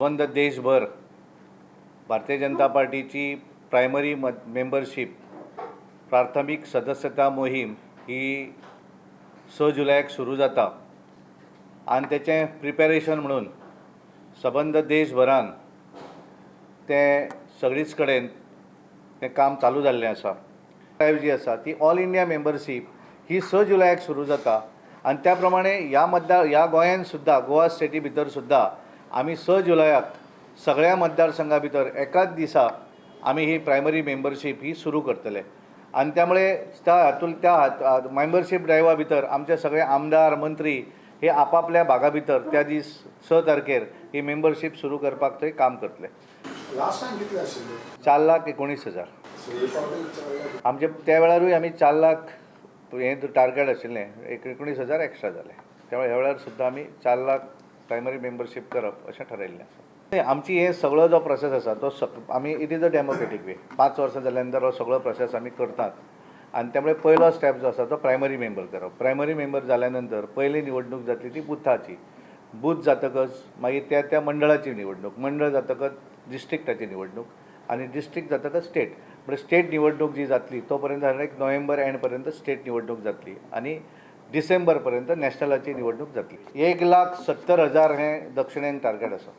सबंद देशभर भारतीय जनता पार्टीची प्रायमरी मेंबरशीप, प्राथमीक सदस्यता मोहीम ही 6 जुलयाक सुरू जाता आनी तेचें प्रिपेरेशन म्हणून सबंद देशभरान तें सगळीच कडेन तें काम चालू जाल्लें आसा. जी आसा ती ऑल इंडिया मेंबरशीप ही 6 जुलयाक सुरू जाता आनी त्या प्रमाणे ह्या मतदार ह्या गोंयान सुद्दां, गोवा स्टेटी भितर सुद्दां आमी 6 जुलयाक सगळ्या मतदारसंघा भितर एकाच दिसा आमी ही प्रायमरी मेंबरशीप ही सुरू करतले. आनी त्यामुळे त्या हातूंत त्या मेंबरशीप ड्रायव्हा भितर आमचे सगळे आमदार, मंत्री हे आपापल्या भागा भितर त्या दीस 6 तारखेर ही मेंबरशीप सुरू करपाक थंय काम करतले. लास्ट टायम कितले आशिल्ले? 4,19,000. आमचे त्या वेळारूय आमी 4 लाख हें टार्गेट आशिल्लें, 19,000 एक्स्ट्रा जालें. त्यामुळे ह्या वेळार सुद्दां आमी 4 लाख प्रायमरी मेंबरशीप करप अशें ठरयल्लें आसा. आमची हे सगळो जो प्रोसेस आसा तो आमी it is a democratic way. 5 वर्सां जाल्या नंतर हो सगळो प्रोसेस आमी करतात आनी त्यामुळे पयलो स्टेप जो आसा तो प्रायमरी मेंबर करप. प्रायमरी मेंबर जाल्या नंतर पयली निवडणूक जातली ती बुथाची. बूथ जातकच मागीर त्या त्या मंडळाची निवडणूक, मंडळ जातकच डिस्ट्रिक्टाची निवडणूक आनी डिस्ट्रिक्ट जातकच स्टेट. म्हणजे स्टेट निवडणूक जी जातली तो पर्यंत एक नोव्हेंबर एंड पर्यंत स्टेट निवडणूक जातली आनी डिसेंबर पर्यंत नॅशनलाची निवडणूक जातली. 1,70,000 हें दक्षिणेन टार्गेट आसा.